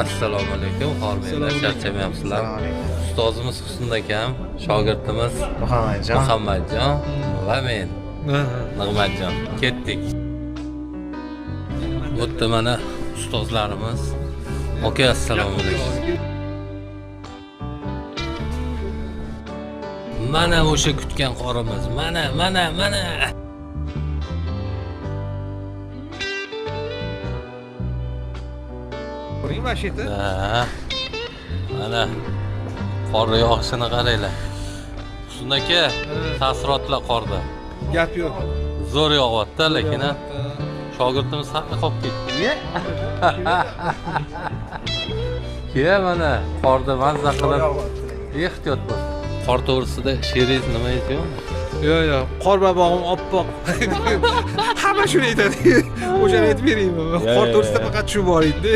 Assalomu alaykum, hormanglar, charchamayapsizlar. Ustozimiz Husn akam, shogirdimiz Muhammadjon va men Nig'matjon. Ketdik. Bu yerda mana ustozlarimiz. Aka, assalomu alaykum. Mana o'sha kutgan qorimiz. Mana, mana, mana. Ha. Mana qor yog'ishini qaranglar. Husn aka, taassurotlar qorda. Gap yo'q. Zo'r yog'yapti, lekin shogirdimiz haqli qolib ketdi. Keyin mana qorda mazza qilib ehtiyot bo'l. Qor to'g'risida she'ringiz nimangiz yo'qmi? Yo'q, yo'q. Qor babog'im oppoq. Hamma shuni aytadi. O'shani aytib beraymi? Qor to'g'risida faqat shu bor edi.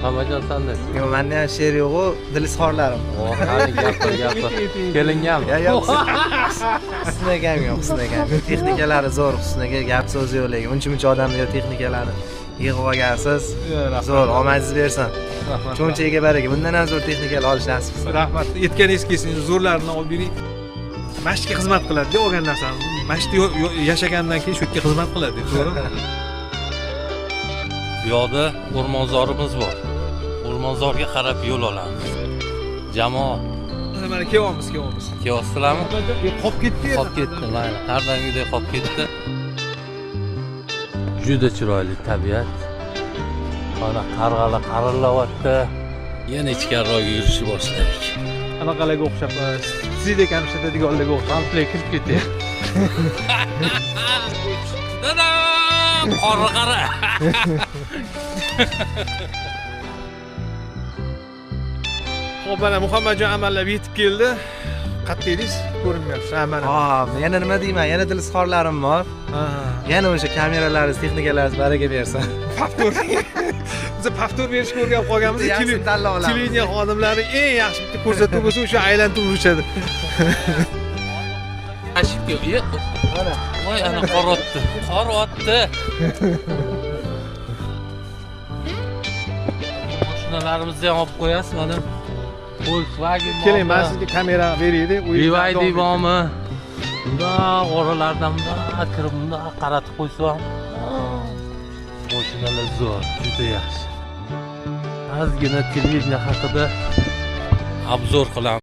Muhammadjon, sanda? Yo'q, menda ham she'r yo'q-u, dil izhorlarim. Qani gapir, gapir. Kelinganmi? Yo'q, Husn akam yo'q, Husn akam. Texnikalari zo'r, Husn aka gap so'zi yo'q, lekin uncha-muncha odamni yo'q texnikalarni yig'ib olgansiz. Zo'r, omadingiz bersin. Cho'nchagiga baraka. Bundan ham zo'r texnikalar olish nasib qilsin. Rahmat. Yetganingiz kelsin, zo'rlarini olib bering. Mashqga xizmat qiladi, olgan narsamiz. Mashqda yashagandan keyin shu yerga xizmat qiladi, to'g'rimi? Bu yoqda o'rmonzorimiz bor. O'rmonzorga qarab yo'l olamiz. Jamoa. Mana kelyapmiz, kelyapmiz. Kelyapsizlarmi? Qolib ketdi. Qolib ketdi, mayli. Har doimgidek qolib ketdi. Juda chiroyli tabiat. Mana qarg'alar qarillayapti. Yana ichkariroq yurishni boshladik. Anaqalarga o'xshab, sizdek ham ishlatadiganlarga o'xshab. Komplek kirib ketyapti. Dadam! Qorni qara. Xo'p, mana Muhammadjon amallab yetib keldi. Qayerda edingiz? Ko'rinmayapsiz. Ha, mana. Ha, yana nima deyman? Yana dil izhorlarim bor. Yana o'sha kameralaringiz, texnikalaringiz baraka bersin. Повтор. Biz повтор berishga o'rganib qolganmiz. Televideniye xodimlari eng yaxshi bitta ko'rsatuv bo'lsa, o'sha aylantirib urishadi. Ashibga, Mana. Voy, ana qor otdi. Qor otdi. Mashinalarimizni ham olib qo'yasiz, mana. Volkswagen. Keling, men sizga kamera beraylik. BYD bormi? Bundoq oralardan bundoq kirib, bundoq qaratib qo'ysam. Mashinalar zo'r, juda yaxshi. Ozgina televideniye haqida obzor qilamiz.